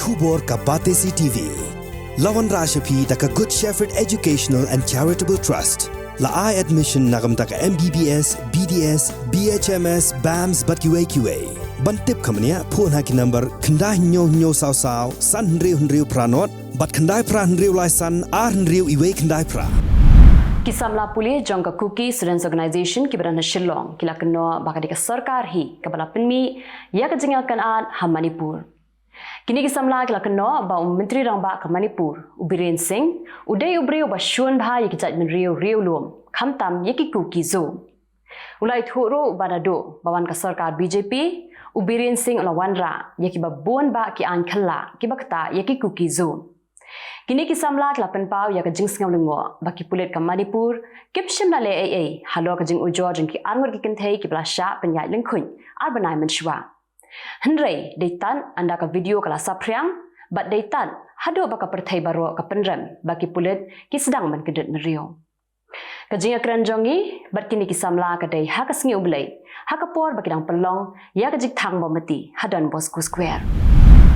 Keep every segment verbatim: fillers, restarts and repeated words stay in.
Khubor ka Batesi T V. La wanrah sha phi da ka Good Shepherd Educational and Charitable Trust. La ai admission na ka bynta ka M B B S, B D S, B H M S, BAMS bad kiwei kiwei. Ban tip kham bniah, phone ha ki number khyndai hynñiew hynñiew saw saw san hynriew hynriew phra nod bad khyndai phra hynriew lai san ar hynriew iwei khyndai phra. Ki samla pule jong ka Kuki Students Organization kiba don ha Shillong ki la kynnoh ba ka dei ka sorkar hi kaba la pynmih ïa ka jingïakynad ha Manipur. Kine ki samla ki la kynnoh ba u Myntri Rangbah ka Manipur, u Biren Singh, u dei u briew ba shun bha ïa ki jaitbynriew riewlum, khamtam ïa ki Kuki Zo. U la ïathuh ruh ba naduh ba wan ka sorkar B J P, u Biren Singh u la wanrah ïa kiba bun bah ki aiñ khylla kiba ktah ïa ki Kuki Zo. Kine ki samla ki la pynpaw ïa ka jingsngew lyngngoh ba ki pulit ka Manipur kim shym la leh ei ei halor ka jingujor jong ki arngut ki kynthei kiba la shah pynïaid lyngkhuid ar bnai mynshuwa. Hynrei dei tad ynda ka video ka la saphriang, bad dei tad haduh ba ka pyrthei baroh ka pynrem ba ki pulit ki sdang ban kyndit mynriew. Ka jingïakren jong ngi bad kine ki samla ka dei ha ka sngi U Blei, ha ka por ba ki dang pynlong ïa ka jingthang mombati ha Don Bosco Square.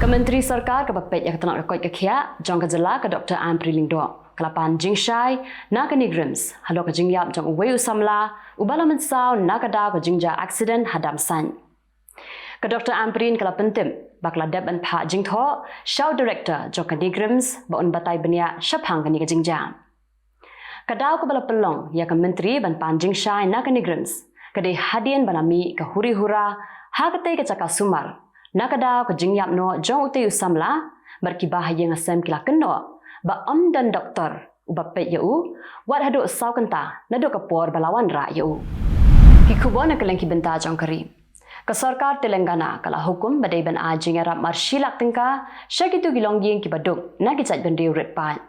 Ka Myntri Sorkar kaba peit ïa ka tnat ka koit ka khiah jong ka jylla, ka Doctor Ampareen Lyngdoh, ka la pan jingshai na ka NEIGRIHMS halor ka jingïap jong uwei u samla uba la mynsaw na ka daw ka jingjia accident ha Damsait. Ka Doctor Ampareen ka la pyntip ba ka la dep ban phah jingthoh sha u Director jong ka NEIGRIHMS ba un batai bniah shaphang kane ka jingjia. Ka daw kaba la pynlong ïa ka Myntri ban pan jingshai na ka NEIGRIHMS ka dei hadien ba la mih ka huri hura ha katei ka jaka sumar na ka daw ka jingïap noh jong utei u samla, bad ki bahaïing hasem ki la kynnoh ba ym don doktor uba peit ïa u wat haduh saw kynta naduh ka por ba la wanrah ïa u. Ki khubor na kylleng ki bynta jong ka ri. Ka sorkar Telangana ka la hukum ba dei ban ai jingïarap mar shi lak tyngka sha kito ki longïing kiba duk na ki jaitbynriew rit paid.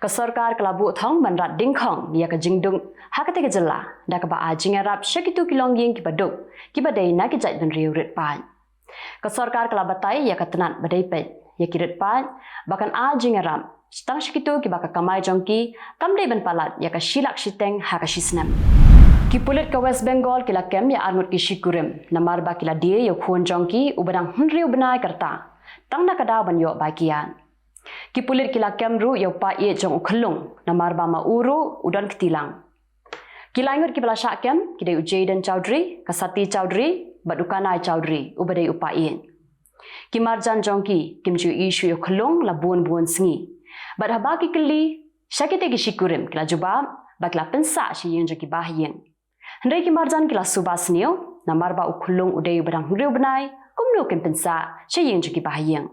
Ka sorkar ka la buh thong ban rat dyngkhong ïa ka jingduk ha katei ka jylla da kaba ai jingïarap sha kito ki longïing kiba duk kiba dei na ki jaitbynriew rit paid. Ka sorkar ka la batai ïa ka tnat ba dei peit ïa ki rit paid ba kan ai jingïarap tang sha kito kiba ka kamai jong ki kam dei ban palat ïa ka shi lak shiteng ha ka shi snem. Ki pulit ka West Bengal ki la kem ïa arngut ki shikurim namar ba ki la die ïa u khun jong ki uba dang hynriew bnai ka rta tang na ka daw ban ïoh bai kiad. Ki pulit ki la kem ruh ïa u paid jong u khyllung namar ba ma u ruh u don kti lang. Ki laingut kiba la shah kem ki dei u Jayden Chowdhury, ka Sati Chowdhury bad u Kanai Chowdhury uba dei u paid. Ki marjan jong ki kim ju ïohi shuh ïa u khyllung la bun bun sngi. Bad haba ki kylli sha kitei ki shikurim ki la jubab ba ki la pynsah sha ïing jong ki bahaïing. Hynrei ki marjan ki la suba sniew namar ba u khyllung u dei uba dang hynriew bnai, kumno kin pynsah sha ïing jong ki bahaïing.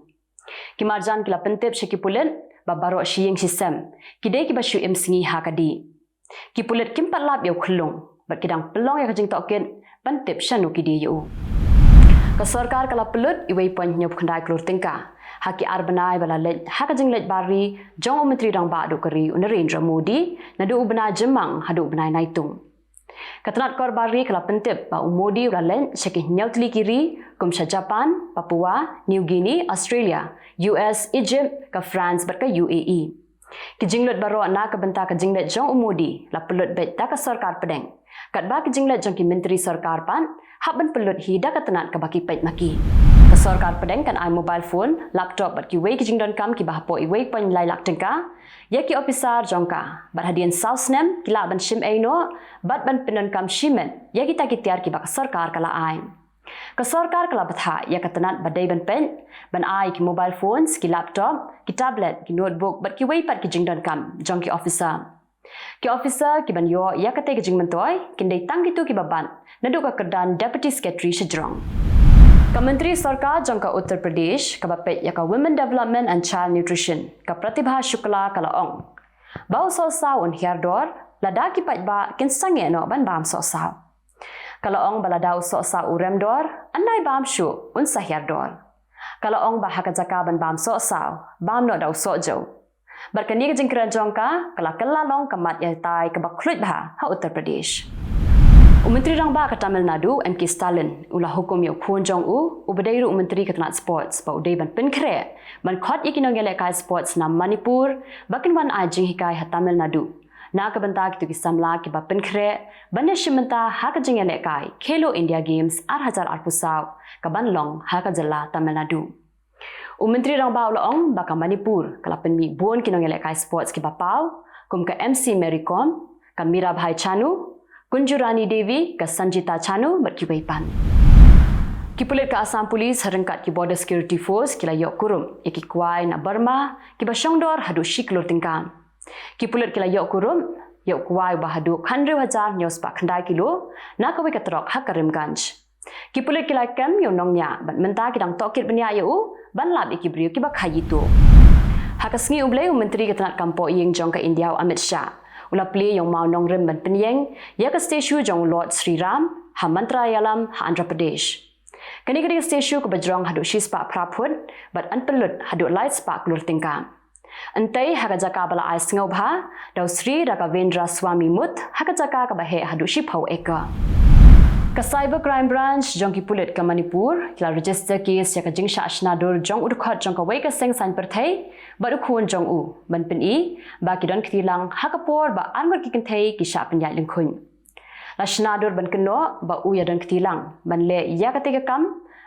Ki marjan ki la pyntip sha ki pulit ba baroh shi ïing shi sem ki dei kiba shu im sngi ha ka dih. Ki pulit kim pat lap ïa u khyllung bad ki dang pynlong ïa ka jingtohkit ban tip shano ki die ïa u. Ka sorkar ka la pynlut iwei point hynñiew phew khyndai klur tyngka ha ki ar bnai ba la leit ha ka jingleit bar ri jong u Myntri Rangbah duh ka ri u Narendra Modi naduh u bnai Jymmang haduh u bnai Naitung. Ka tnat kor bar ri ka la pyntip ba u Modi u la leit sha ki hynñiew tylli ki ri kum sha Japan, Papua New Guinea, Australia, U S, Egypt, ka France bad ka U A E. Ki jinglut baroh na ka bynta ka jingleit jong u Modi la pynlut beit da ka sorkar pdeng, katba ki jingleit jong ki myntri sorkar pat hap ban pynlut hi da ka tnat kaba ki peit ma ki. Ka sorkar pdeng kan ai mobile phone, laptop bad kiwei ki jingdonkam kiba hapoh iwei point lai lak tyngka ïa ki ophisar jong ka, bad hadien saw snem ki lah ban shim ei noh bad ban pyndonkam shimet ïa kita ki tiar kiba ka sorkar ka la ai. Ka sorkar ka la bthah ïa ka tnat ba dei ban peit, ban ai ki mobile phones, ki laptop, ki tablet, ki notebook bad kiwei pat ki jingdonkam jong ki ophisar. Ki ophisar kiban ïoh ïa katei ka jingmyntoi kin dei tang kito kiba bat naduh ka kyrdan Deputy Secretary shajrong. Ka Myntri Sorkar jong ka Uttar Pradesh kaba peit ïa ka Women Development and Child Nutrition, ka Pratibha Shukla ka la ong ba u sohsaw un hiar dor lada ki paidbah kin sangeh noh ban bam sohsaw. Ka la ong ba lada u sohsaw u rem dor, ynda i bam shuh un sa hiar dor. Ka la ong ba ha ka jaka ban bam sohsaw, bam noh da u sohjew. Bad kane ka jingkren jong ka ka la kylla long ka mat ïatai kaba khluit bha ha Uttar Pradesh. U Myntri Rangbah ka Tamil Nadu, M K Stalin, u la hukum ïa u khun jong u uba dei ruh u Myntri ka tnat Sports ba u dei ban pynkhreh ban khot ïa ki nongïalehkai sports na Manipur ba kin wan ai jinghikai ha Tamil Nadu na ka bynta kito ki samla kiba pynkhreh ban ïashim bynta ha ka jingïalehkai Khelo India Games ar hajar arphew saw kaban long ha ka jylla Tamil Nadu. U Myntri Rangbah u la ong ba ka Manipur ka la pynmih bun ki nongïalehkai sports kiba paw, kum ka M C Mary Kom, ka Mirabhai Chanu, Kunjurani Devi, ka Sanjita Chanu bad kiwei pat. Ki pulit ka Assam Police ha ryngkat ki Border Security Force ki la ïoh kurup ïa ki kwai na Burma kiba shongdor haduh shi klur tyngka. Ki pulit ki la ïoh kurup ïa u kwai uba haduh khathynriew hajar hynñiew spah khyndai kilo na kawei ka trok ha Karimganj. Ki pulit ki la kem ïa u nongñiah bad mynta ki dang tohkit bniah ïa u ban lap ïa ki briew kiba khaii tuh. Ha ka sngi U Blei, u Myntri ka tnad kam pohïing jong ka India, u Amit Shah, u la plie ïa u mawnongrim ban pynïeng ïa ka statue jong u Lord Sri Ram ha Mantrayalam ha Andhra Pradesh. Kane ka dei ka statue kaba jrong haduh shi spah phra phut bad yn pynlut haduh lai spah klur tyngka. Hynrei ha ka jaka ba la ai sngewbha da u Sri Raghavendra Swami Muth ha ka jaka kaba heh haduh shiphew acre. Ka Cyber Crime Branch jong ki pulit ka Manipur ki la register case ïa ka jingshah shna dur jong u dkhot jong kawei ka seng saiñ pyrthei bad u khun jong u ban pyni ba ki don kti lang ha ka por ba arngut ki kynthei ki shah pynïaid lyngkhuh. La shna dur ban kynnoh ba u ïa don kti lang ban leh ïa katei ka kam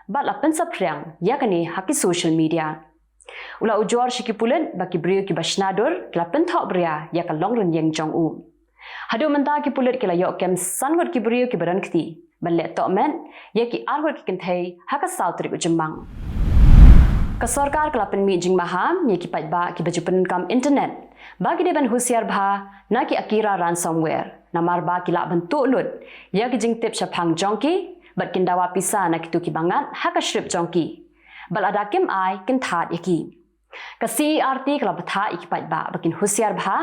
bad la pynsaphriang ïa kane ha ki social media. U la ujor sha ki pulit ba ki briew kiba shna dur ki la pynthohbria ïa ka longrynïeng jong u. Haduh mynta ki pulit ki la ïoh kem san ngut ki briew kiba don kti ban leh tohmet ïa ki arngut ki kynthei ha ka saw tarik u Jymmang. Ka sorkar ka la pynmih jingmaham ïa ki paidbah kiba ju pyndonkam internet ba ki dei ban husiar bha na ki Akira ransomware, namar ba ki lah ban tuh lut ïa ki jingtip shaphang jong ki bad kin dawa pisa na kito kiba ngat ha ka shrip jong ki. Bad lada kim ai, kin thad ïa ki. Ka C E R T ka la bthah ïa ki paidbah ba kin husiar bha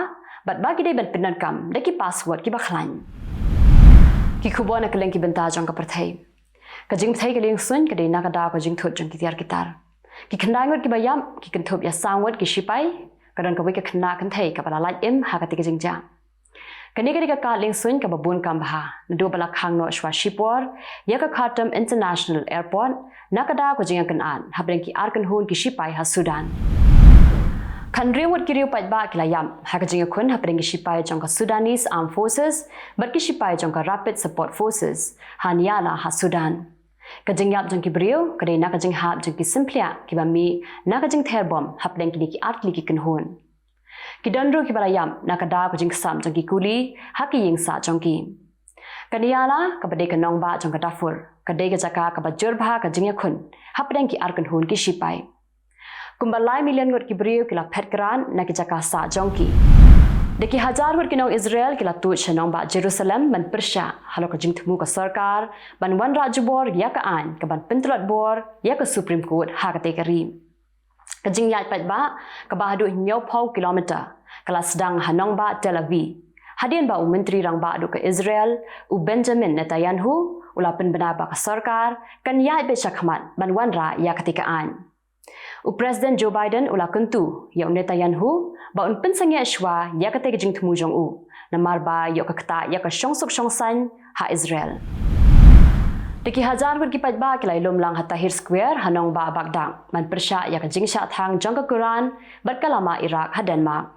bad ba ki dei ban pyndonkam da ki password kiba khlaiñ. Ki khubor na kylleng ki bynta jong ka pyrthei. Ka jingbthei ka liengsuiñ ka dei na ka daw ka jingthut jong ki tiar ki tar. Ki khyndai ngut kiba ïap ki kynthup ïa saw ngut ki shipai, ka don kawei ka khynnah kynthei kaba la lait im ha katei ka jingjia. Kane ka dei ka kad liengsuiñ kaba bun kam bha naduh ba la khang noh shuwa shipor ïa ka Khartoum International Airport na ka daw ka jingïakynad hapdeng ki ar kynhun ki shipai ha Sudan. Khathynriew ngut ki riew paidbah ki la ïap ha ka jingïakhun hapdeng ki shipai jong ka Sudanese Armed Forces bad ki shipai jong ka Rapid Support Forces ha Nyala ha Sudan. Ka jingïap jong ki briew ka dei na ka jinghap jong ki symphliah kiba mih na ka jingther bom hapdeng kine ki ar tylli ki kynhun. Ki don ruh kiba la ïap na ka daw ka jingksam jong ki kuli ha ki ïing sah jong ki. Ka Nyala kaba dei ka nongbah jong ka Darfur ka dei ka jaka kaba jur bha ka jingïakhun hapdeng ki ar kynhun ki shipai. Kumba lai million ngut ki briew ki la phet krat na ki jaka sah jong ki. Da ki hajar ngut ki nong Israel ki la tuid sha nongbah Jerusalem ban pyrshah halor ka jingthmu ka sorkar ban wanrah jubor ïa ka aiñ kaban pyntlot bor ïa ka Supreme Court ha katei ka ri. Ka jingïaid paidbah kaba haduh hynñiewphew kilometer ka la sdang ha nongbah Tel Aviv, hadien ba u Myntri Rangbah duh ka Israel, u Benjamin Netanyahu, u la pynbna ba ka sorkar kan ïaid beit shakhmat ban wanrah ïa katei ka aiñ. U President Joe Biden u la kyntu ïa u Netanyahu ba un pynsangeh shuwa ïa katei ka jingthmu jong u, namar ba ïoh ka ktah ïa ka shongsuk shongsaiñ ha Israel. Da ki hajar ngut ki paidbah ki la ïalum lang ha Tahrir Square ha nongbah Baghdad ban pyrshah ïa ka jingshah thang jong ka Quran bad ka lama Iraq ha Denmark.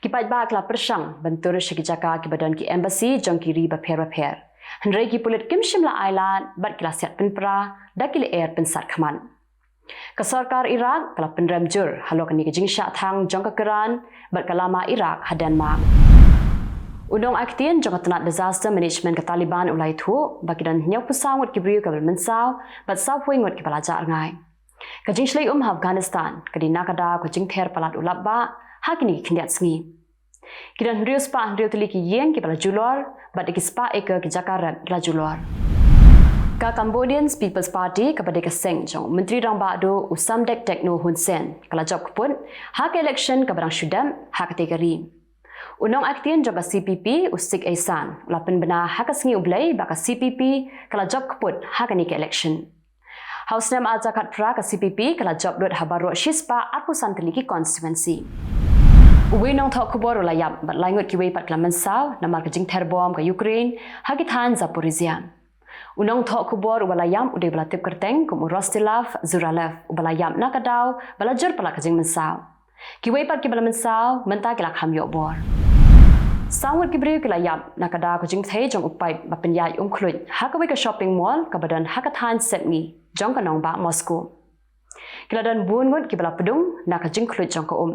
Ki paidbah ki la pyrshang ban tur sha ki jaka kiba don ki embassy jong ki ri bapher bapher, hynrei ki pulit kim shym la ailad bad ki la siat pynpra da ki lyer pynsat khmat. Ka sorkar Iraq ka la pynrem jur halor kane ka jingshah thang jong ka Quran bad ka lama Iraq ha Denmark. U nongaktien jong ka tnad Disaster Management ka Taliban u la ïathuh ba ki don hynñiewphew saw ngut ki briew kiba la mynsaw bad sawphew ngut kiba la jah rngai. Ka jingshlei um ha Afghanistan ka dei na ka daw ka jingther palat u lapbah ha kine ki khyndiat sngi. Ki don hynriew spah hynriew tylli ki ïing kiba la julor bad da ki spah acre ki jaka rep la julor. Ka Cambodian People's Party kaba dei ka seng jong u Myntri Rangbah duh u Samdech Tekno Hun Sen ka la jop kput ha ka election kaba dang shu dep ha katei ka ri. U nongaktien jong ka C P P u Sic Eysan u la pynbna ha ka sngi U Blei ba ka C P P ka la jop kput ha kane ka election. Ha u snem arhajar khatphra ka C P P ka la jop lut ha baroh shispah arphew san tylli ki constituency. Uwei u nongthoh khubor u la ïap bad lai ngut kiwei pat ki la mynsaw namar ka jingther bom ka Ukraine ha ki thaiñ Zaporizhia. U nongthoh khubor uba la ïap u dei uba la tip kyrteng kum u Rostislav Zuralev uba la ïap na ka daw ba la jur palat ka jingmynsaw. Kiwei pat kiba la mynsaw mynta ki la kham ïoh bor. Saw ngut ki briew ki la ïap na ka daw ka jingpyrthei jong u paip ba pynïaid um khluit ha kawei ka shopping mall kaba don ha ka thaiñ sepngi jong ka nongbah Moscow. Ki la don bun ngut kiba la pdung na ka jingkhluit jong ka um.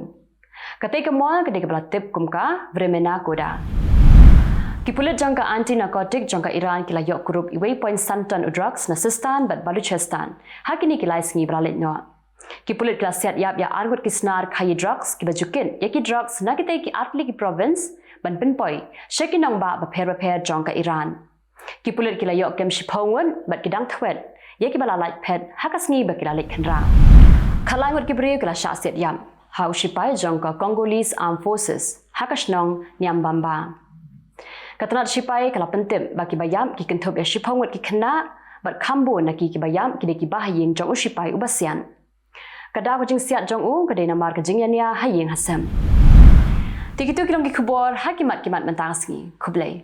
Katei ka mall ka dei kaba la tip kum ka Vremena Goda. Ki pulit jong ka anti narcotic jong ka Iran ki la ïoh kurup uwei point san ton u drugs na Sistan bad Baluchistan ha kine ki lai sngi ba la leit noh. Ki pulit ki la siat ïap ïa arngut ki snar khaïi drugs kiba ju kit ïa ki drugs na kitei ki artylli ki province ban pynpoi sha ki nongbah bapher bapher jong ka Iran. Ki pulit ki la ïoh kem shiphew ngut bad ki dang thwet ïa kiba la lait phet ha ka sngi ba ki la leit khynra. Khatlai ngut ki briew ki la shah siat ïap ha u shipai jong ka Congolese Armed Forces ha ka shnong Nyambamba. Ka tnat shipai ka la pyntip ba kiba ïap ki kynthup ïa shiphew ngut ki khynnah bad kham bun na ki kiba ïap ki dei kiba ha ïing jong u shipai uba siat. Ka daw ka jingsiat jong u ka dei namar ka jingïania ha ïing ha sem. Te kitu ki long ki khubor ha ki mat ki mat mynta ka sngi. Khublei.